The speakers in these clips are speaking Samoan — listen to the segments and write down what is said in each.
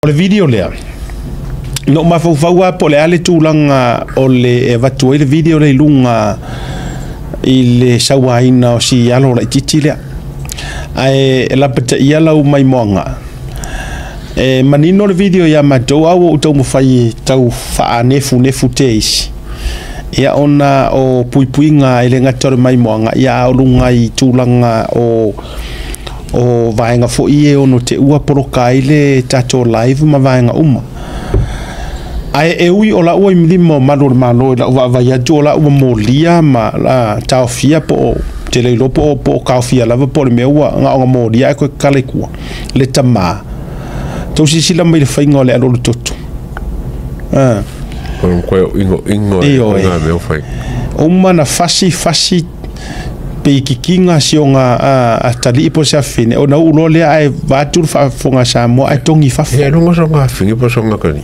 O le video lea, na ou mafaufau lava po o le a le tulaga o le e avatu ai le video lea i luga i le sauaina o si alo laitiiti lea. Ae lapataia lau maimoaga, e manino le video ia matou, a ua ou taumafai e tau faanefunefu te isi. Ia ona o puipuiga e le gata o le maimoaga, ia a o luga i tulaga o vaega foi e ono teua poloka ai le tatou live ma vaega uma. Ae e ui o lau i lima o malu o le Malo i lau vaavaai atu o lau molia ma la taofia po o te le iloa po o kaofia lava po o le mea ua gaoga molia ae koe kala i tua le tamā. Tou silasila mai i le faiga o le alu o le toto. Ah. O koe o ingo ingo e Ioe. ngā mea o whai. Uma na fasi fasi pe i kikiga sioga a talii po o se afine ona uu loa lea ae vaatu le faafofoga a Samoa ae togi i fafo. Ia lunga so ngā whingi po so ngā kani.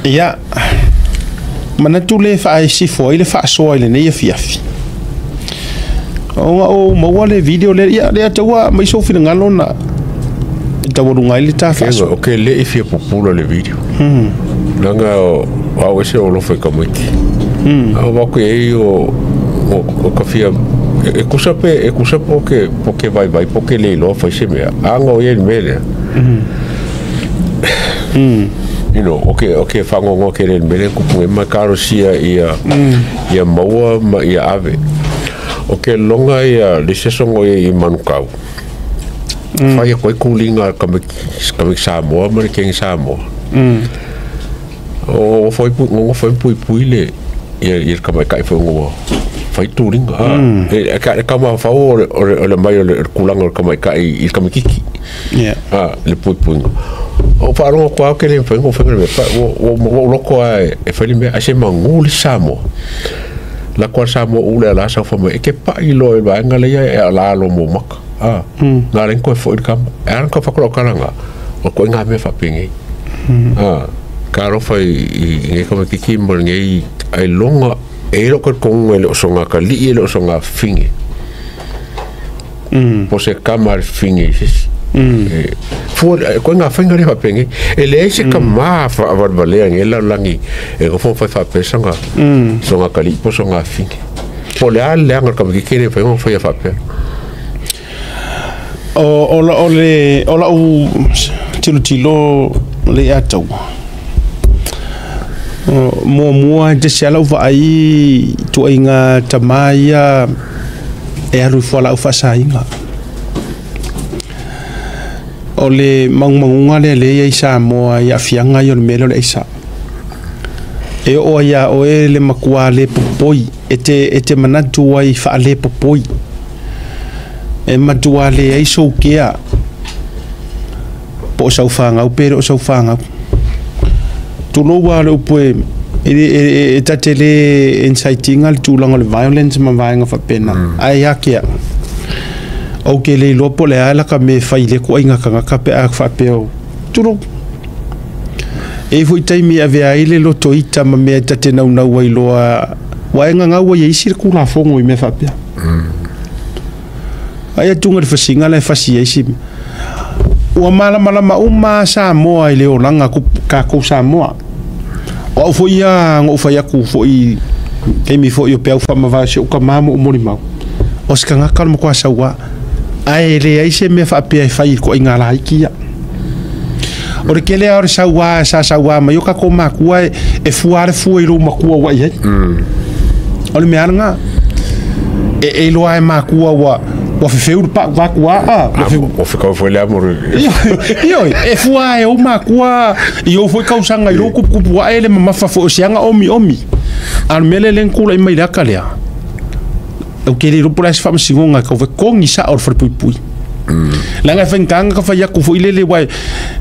Ia manatu le faaisifo ai le faasoa i lenei afiafi ona o maua le video lea, ia lea taua mai sou finagalo na e taualuga ai le ta faasoa. O ke le i fia pupula le video. Nanga o au ese o lofa i kamaiti. Au wako e o ka fia e kusa pe e kusa po ke vai vai po ke le iloa fai se mea. Anga o ia i le mea lea. You know, o ke whangongo ke le mele kupu e mai karo sia ia ia maua ma ia ave. O ke longa ia le sesongo ia i Manukau. Whai e koe kulinga kame Samoa ma le kengi Samoa. O whai pu ngongo whai pui pui le ia ia kame kai whai ngongo. Whai turinga. E ka ka ma whao o le mai o le kulanga o kame kai i kame kiki. Ah, le pui pui. O whaarongo koa ke le whai ngo whai le pa o loko a e whai le mea a se mangu le Samoa. La koa Samoa ule la sa wha mai e ke pa i lo e vaenga le ia e ala lo mo maka. Ah, ngā ren koe fo i kama. E aran koe whakura o karanga. O koe ngā mea whapingi. Ah, ka rofa i ngai kama kiki mo ngai ai longa e ro koe kongo e le o songa ka li e le o songa fingi. Po se kama fingi sis. Fua koe ngā whainga le whapingi. E le eise ka maa wha awarwalea ngai lau langi e ngā fo whai whapesanga. Songa ka li po songa fingi. Po le a leanga kama kiki le whai whai whapea. O le o lau tilotilo le ia taua. O, muamua te se ala vaai tuaiga tamā ia e alu i fualaau faasaina. O le magumaguga lea lea i Samoa i aafiaga ia o le mea lea o le aisa. E oo ai iā oe le makuā le popoi e te manatu ai faale popoi. E matua le ai soukea po o saufagau pe le o saufagau. Tulou a le upu e tate le incitinga le tulaga o le violence ma vaega faapena. Ae ia kea. Ou ke le iloa po o le a laka me fai le koaiga kagaka pe a faapea o. Tulou. E foi taimi e avea ai le loto ita ma mea e tate naunau ai loa ua e gagau ai e isi le kulafogo i mea faapea. Ai atuga le fasiga la e fasi ai si mea. Ua malamalama uma Samoa i le olaga kakou Samoa. O au foi ia na ou fai atu foi taimi foi o peau faamavae o si ou kamā ma ou molimau. O se tagata o le matua sauā. Ae leai se mea faapea e fai i le koaiga laiti ia. O le tele lava o le sauā sa sauā mai o tatou makua e fua lava le fua i lou matua ua i ai. O le mea lava lena. E iloa e makua ua fefeu le pau vaku a. O whikau fo le amore. Ioe, e fua e ou makua i ou foi kausaga i lou kupukupu ae le mamafa foi o siaga omi omi. A o le mea lea lea na tulai mai le aka lea. Ou te le iloa po o le a se faamasinoga e tau fai kogi sao o le falepuipui. Leaga e faigataga ka fai atu foi lele uae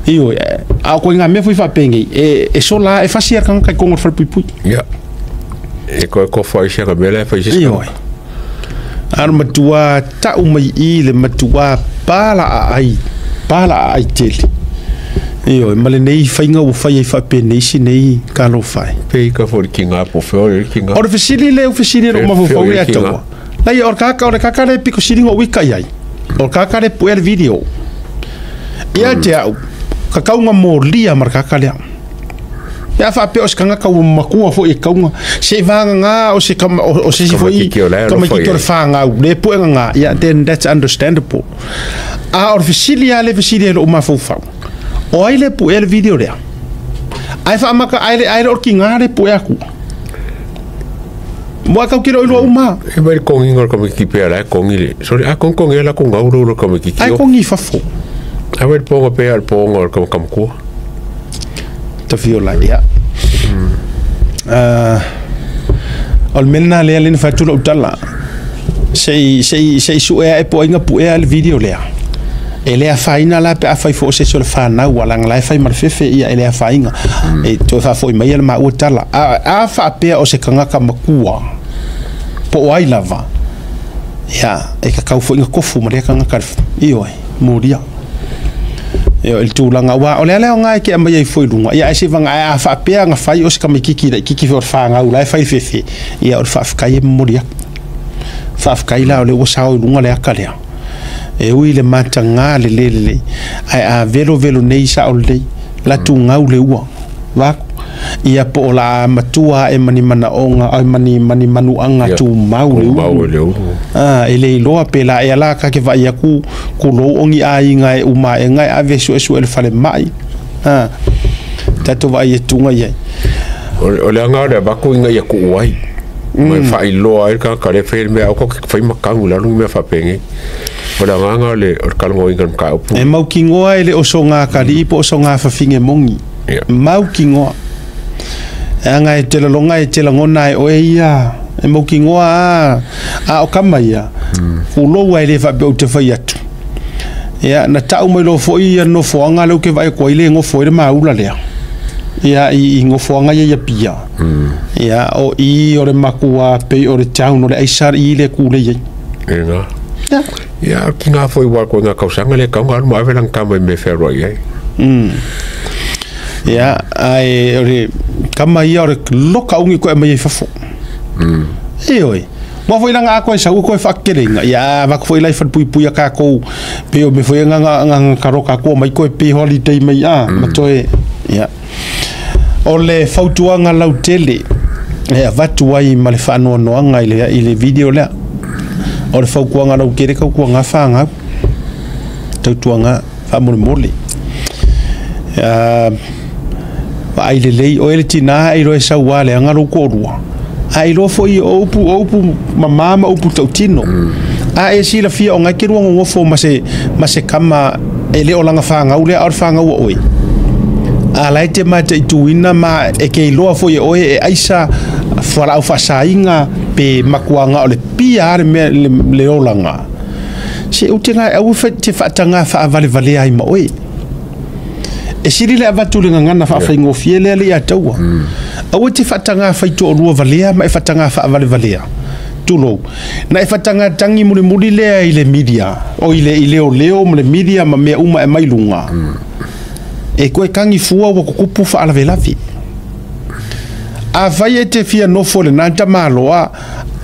ioe, a o koiga mea foi faapenei e sola e fasi a le tagata i totonu o le falepuipui. Ia. E koe ko whai se ka mea le whai se Ioe. A o le matuā ta'u mai i le matuā pala aai tele. Ioe, ma lenei faiga ua fai ai faapenei sinei kalofai. Pe i ka fo ki ngā po wheo i ki ngā. O le fesili lea ua fesili e lou Fe- mafaufau feo i ia ki taua. Lai o le kaka o le kaka le piko sili na ou ika i ai. O le kaka le puea le video. Ia te au, Kakauga molia ma le kaka lea. Pe a faapea o se tagata ua matua foi e kauga se i vagagā o se kama o se isi foi tamaititi o le fanau le puegagā, ia then that's understandable. A o le fesili lava lea e fesili ai i lou mafaufau, o ai le puea le video lea? Ae faamata ae le ae le o le tiga le pue atu. Mo a tau tilo i lua uma. E mai le kogiga o le tamaititi pea la e kogi le sorry a kogi kogi la ku gau lo tamaititi. Ai kogi fafo. A mai le poga pea le poga o le kamatua. Tafiola ia. O le mea lena lea lea na fai atu lau tala. Se i se i se i sue ae po o ai na puea le video lea. E le afaina la pe afai foi o se isi o le fanau a leaga la e fai ma le fefe ia e le afaina. E toe faafoi mai ia le maua tala. A a faapea o se tagata matua po o ai lava, ia e tatau foi na tofu ma lea tagata ioe, molia. Ioe, i le tulaga aua o le ala aoga e te aumai ai fua i luga, ia ae se vaga ae a faapea na fai o se tamaititi laitiiti foi o le fanau la e fai le fefe, ia o le faafetai e momoli atu. Faafetai la o lea ua sao i luga le ata lea. E ui i le mataga le lē lelei, ae a velovelo nei sao lelei, latu gau le ua, vaku, ia po o la a matua ae ma ni manaoga, ai ma ni, ma ni manuaga tumau le ulu. A, e le iloa pe la ea la ka ke vaai atu kulou o ni aiga e uma aega e ave e suesue i le falemai. A, tatou vaai atuga i ai. O le aga o le avatu ina ia tuu ai. Ma e faailoa ai le tagata lea e fai le mea, aua tatou te fai matagu i lalo ni mea faapenei. O le agaga o le talanoaina o le mataupu. E mautinoa e le o soga atalii po o soga fafine moni. Mautinoa. Leaga e te laloga e te lagona e oe ia, e mautinoa a, a o kama ia, pulou lava e le faapea ou te fai atu. Ia, na tau mai loa foi ia nofoaga lea ou te vaai atu ai le nofo ai le maula lea. Ia, i nofoaga ia i Apia. Ia, o i o le matua pei o le town o le aisa i le kulei ai. E ngā. Ia. Ia, ki ngā foi wā koe ngā kausaga le kaunga alu ma ave langa kama i me wheroa i ai. Ia, ae o le kama ia o le loka ungi koe mai ai fafo. Ioe. Ua foi langa a koe sau koe whakekelenga. Ia, avatu foi lai whalepuipui a kākou. Pe o me foi nganga nganga karoka kua mai koe pe holiday mai a, ma toe. Ia. O le fautuaga lautele e avatu ai ma le faanoanoaga i le i le video lea. O le fautuaga lautele tautuaga fanau. Tautuaga faamolemole. Vaai lelei oe le tinā e iloa e sauā leaga lou toalua, a e iloa foi o upu, o upu mamā ma upu tautino. A e silafia o gae te lua nonofo ma se, ma se kama e le o lana fanau lea a o le fanau a oe. A la e te mataituina ma e ke iloa foi e oe e aisa fualaau faasaina pe makuaga o le pia a le mea le, le olaga. Se ute ga aua te faatagā faavalevalea ai ma oe. E sili le avatu le gagana faafaigofie lea le ia taua. Aua e te faatagā faitoalua valea ma e faatagā faavalevalea. Tulou. Na e faatagā tagi mulimuli lea i le media, o i le i leoleo ma le media ma mea uma e aumai luga. E koe tagi fua ua tutupu faalavelave. Afai e te fia nofo i lena tamaloa,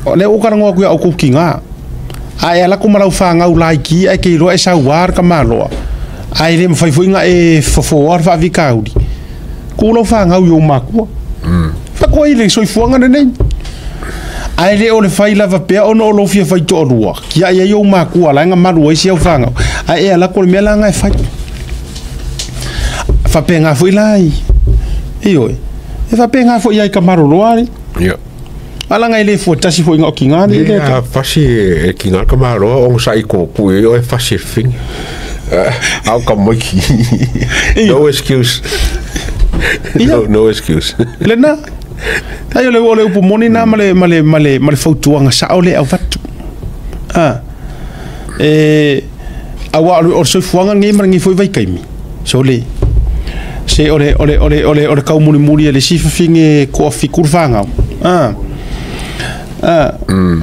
o lea ua ou talanoa atu ia outou tiga. A e alatu ma lau fanau laiti ae te iloa e sauā le tamaloa, ae le mafai foi ona e fofoa le faafitauli, tuu lau fanau i ou matua. Faatoa i le soifuaga lenei. Ae le o le fai lava pea ona o lou fia fai toalua, tiai ai ou matua la e gamalu ai si au fanau, ae e alatu o le mea la na e fai. Faapena foi la i, ioe, e faapena foi ia i Kamaloloa alii. Ia. A laga e le fua tasi foi na o tiga alii lea. Ia, fasi e tiga ka maloa o sa i ko ku e o e fasi e whingi. Au ka moiki. No excuse. No, no excuse. Lena. Ai o le o le upu moni na ma le ma le ma le ma le fautuaga sao le avatu. A e aua o le soifuaga lenei ma lenei foi vaitaimi. Sole. Se o le o le o le o le o le kaumulimuli a le isi fafine toafitu le fanau. A a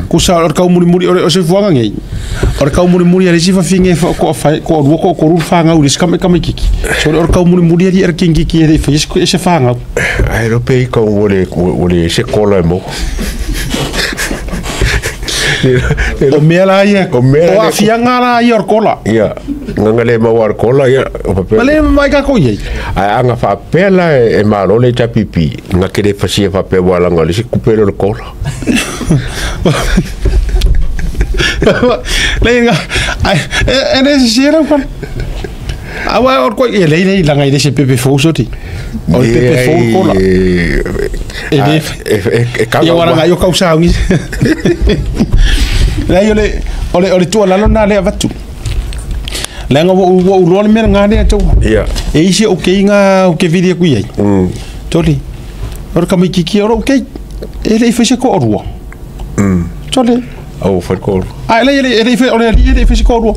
kusa o le kaumulimuli o le soifuaga nei. O le kaumulimuli a le isi fafine toalua toatolu le fanau i le isi tamaitiki. Sole o le kaumulimuli alii a le kingiki e le i faia se fanau. Ae iloa pe ika ua le ua le se kola e maua. O mea la ia. O aafiaga la ia o le kola. Ia, gaga le maua le kola ia o papea. Ma le mai ka ko iai. Ai anga faapea la e malo le HPP, nga ke le fasia faapea ua laga le se kupe le kola. Le nga ai e le se ra ko. Awa o ko e le le langa i le se pepe fou soti. O le pepe fou kola. E le e ka. Ia wara yo kausa ngi. Le o le tua lalo na le avatu. Lenga wo ulo le mea ngā lea tau. Ia. E isi o ke inga o ke video kui ai. Toli. Ora ka mai kiki ora o ke. E le i ko orua. Toli. Au fai ko. A le le le o le le i ko orua.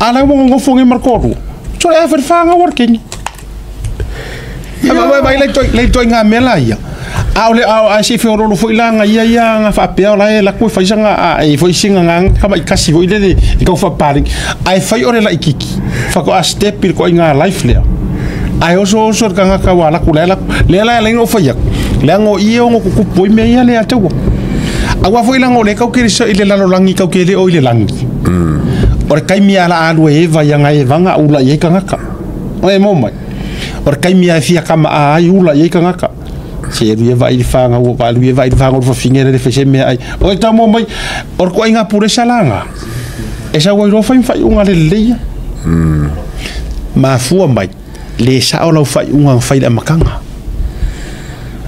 A la mo ngofo ngi mar ko orua. Toli e fa nga working. Ia vai le toi ngā mea la ia. A o le a se fe oro foi la nga ia ia nga fa pe ola e la ku fa isanga a e foi singa nga ka mai kasi foi le i ka fa pari ai fai ore la ikiki fa ko a step ko nga life le ai oso oso ka nga ka wala ku le la le la le no fa ya le ngo i o ngo ku poi me ia le atu a wa foi la ngo le ka ke so ile la langi ka ke le o ile langi ore kai mi ala alu e va ya nga e vanga ula ye ka nga ka o e mo mai ore kai mi a fia kama a ai ula ye ka nga ka se lu vai le fanga o vai lu vai le fanga o fafinga le fese me ai o ta mo mai or ko inga pure salanga e sa oi ro fai fai unga le le ma fua mai le sa o lau fai unga fai le makanga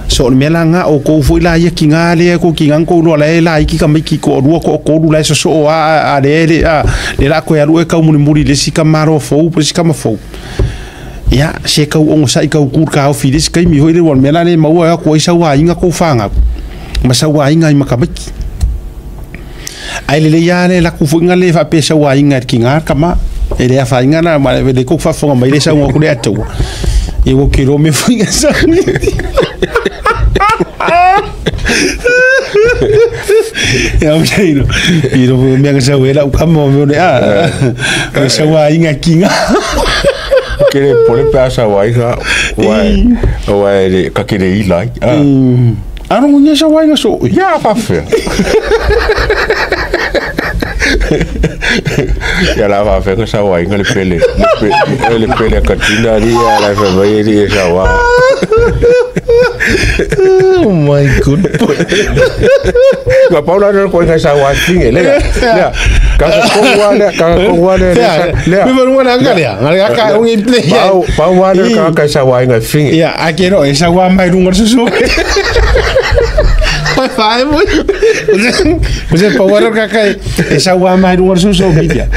so le melanga o ko foi la ia ki nga le ko ki nga ko lo la la ki ka mai ki ko rua ko ko lu la so so a le le a le la ko ya lu e ka muri muri le sika maro fou por sika ma fou ia se kau ongo sai kau kur ka au filis kai mi hoi le wan mela le maua ko isa wa inga ko fanga ma sa wa inga i makamaki ai le ia le la ku fu inga le fa pe sa wa inga ki nga kama e le fa inga na ma le ko fa fonga mai le sa ngo ku le atu e wo ki ro me fu inga sa ia o sei no i ro me nga sa wela u kama me le a o sa wa inga ki nga ke le pole pa sa wai ga wai wai le ka ke le ilai a aro nya sa wai ga so ya fa fe ya la fa fe ga sa wai ga le pele le pele ka tina ri ya la fe mai ri sa wa. Oh my god. Ga Paula no ko ga sa wa tinge le ya ka ko wa le ka ko wa le le me va una ga le ga ka un imple pa wa le ka ka sa wa nga finge ya a quiero esa wa mai rungo su pa fa muy pues pa wa ka ka esa wa mai rungo su media.